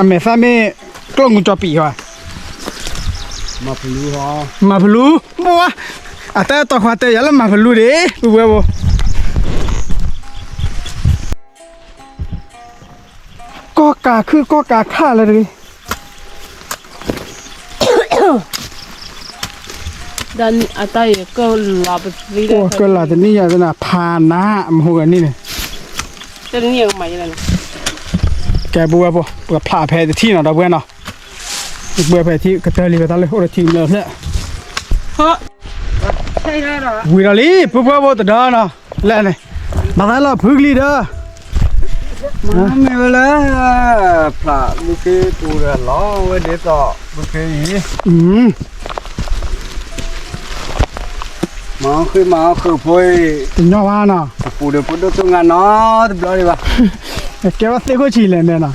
အမဲာ်သၣ်မ့ၢ်ကျီၢ်ငူကၠီပံးဟီ, မၤဖလူ, မၤဖလူ, ဘိဝါ, အတၢ်အဲၣ်တီခွါတဲယၤလၢမၤဖလူဒံး ပုၢ်ဝဲၢ်ဖိ, ကီၢ်ကးခုၣ်ကီၢ်ကးခၣ်လၢတဂ့ၤ ကလးတနံၣ်ယၤသနၤ ဖးနၤ မဟိဂၤနံၣ်န့ၣ်, ကဲပုၢ်ဝဲၢ်ဖိ ပကဖျးဖဲတထံၣ်နီၤ ဒီပုၢ်ဝဲၢ်နီၤ, ပုၢ်ဝဲၢ်ဖဲထံၣ်ကတၢၢ်လံ ပသးလၢအိၣ်တထံၣ်ကမျၢၢ်ဖျၢၣ်, ဝံၤဒီးလံ ပုၢ်ဝဲၢ်ဖိတဒီနီၤ, လဲၣ်န့ၣ်, မၤသးလီၤဖုကလံၤဒီး မ့ၢ်ဝဲလၢ ဖျးမုၢ်ခ့ပူၤဒီးလီၤဝဲဒ်သိး မုၢ်ခ့အံၤ မၤအီၣ်ဃ့ၢ်မၤအီၣ်ဃုာ်ဖိအံၤ တညီဘၣ်နီၤ, ပပူၤဒီးဖိဒိၣ်သိၣ်ငါနီတဘျီဒံးဘၣ်, ကဲဘၣ်သ့ၣ်ခိၣ်ဆံးလဲၣ်န့ၣ်နီၤ,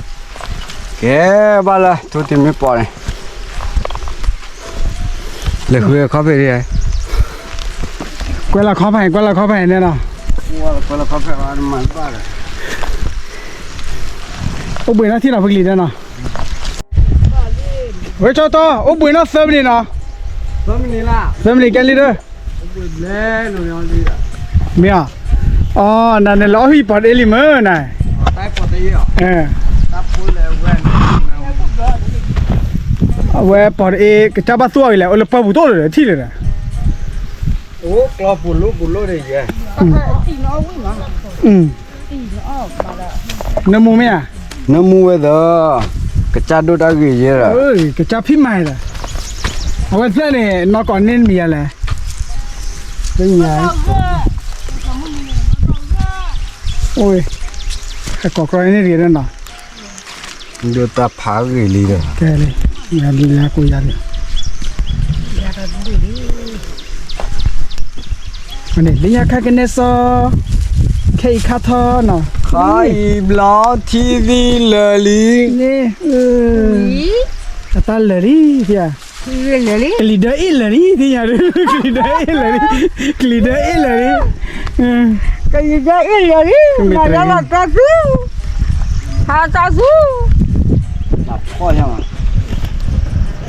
ကဲဘၣ်လၢ ထိၣ်တံၢ်မ့ၢ်ပီၤန့ၣ် လဲၤဃုခီၣ်ဖံးဒံး, ကွဲးလီၤခီၣ်ဖံး ကွဲးလီၤခီၣ်ဖံးန့ၣ်နီၤ, အိၣ်ဘှံးနီၢ်ထံၣ်နီၤ ပကလံၤဒဲနီၤ, ဝဲၢ်ကၠီတီ အိၣ်ဘှံးနီၢ်သၢမံးနံးနီၤ, သၢမံးနံးကဲလံဒီး, မ့ၢ်ဧါ, အီ နၤန့ၣ်လၢအီၣ်ဟံၣ်ပီၤတအ့လံမ့ၢ်နၤ, အဝဲပီၤတအ့ ကစၢ်ဘၣ်သူၣ်အီၤအံၤလဲၣ် အိၣ်လၢပၢ်ပူၤတအိၣ်လၢၤဒီးထံၣ်လၢၤဒီး, နၢမူမ့ၢ်ဧါ, နၢမူဝဲသၢ, ကစၢ်ဒိၣ်တၢ်ဂ့ၤယဲဒီး, ကစၢ်ဖံးမၤဒီး, အဝဲသၢန့ၣ် နီၢ်ကီၢ်န့ၣ်မံၤယၤလဲၣ်, အိၣ်, ဟဲကိးကြီန့ၣ်တဂ့ၤနီၤ, ဒိၣ်တၢ်ဖးဂ့ၤလံဒီး, ကဲလံ, ယၤလံယၤကိးယၤလံ န့ၣ် လၢညါခါကနဲစီ, ခဲအံၤခါထီနီၤ, ခါအံၤဘျီထံသံလၢာ်လံ, န့ၣ်, အတၢ်လၢာ်လံ, ကလံၤဒၢအ့ၣ်လၢာ်လံ, သ့ၣ်ညါဒုး, ကလံၤဒၢအ့ၣ်လၢာ်လံ, ကလံၤဒၢအ့ၣ်လၢာ်လံ, ကလံၤဒၢအ့ၣ်လၢာ်လံ, မၤတၢ်လီၤတၢ်သူ, ဟးတၢ်သူ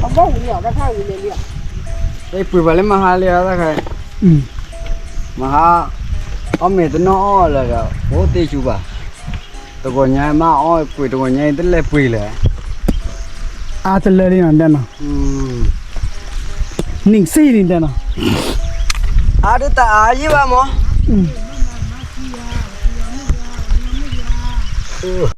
အဘီၣ်ဝံၤအီၤတၢ်ထါဝံၤလဲၤလံ, ပှ့ၤပှၤလၢမဟါလံအတၢ်ခါ, မဟါ, အီၣ်မ့ၤတနီၣ်အီၣ်လၢၤဒီး အိၣ်တ့ၢ်ဆူဘၣ်, တဂီၤညါမ့ၢ်အီၣ်ပှ့ၤ တဂီၤညါအံၤတလဲၤပှ့ၤလၢၤ, အါတလၢလံနီၤဒဲနီၤ, နံၣ်စံၣ်လံဒဲနီၤ, အါဒ်တၢ်အါယံၢ်ဘၣ်မး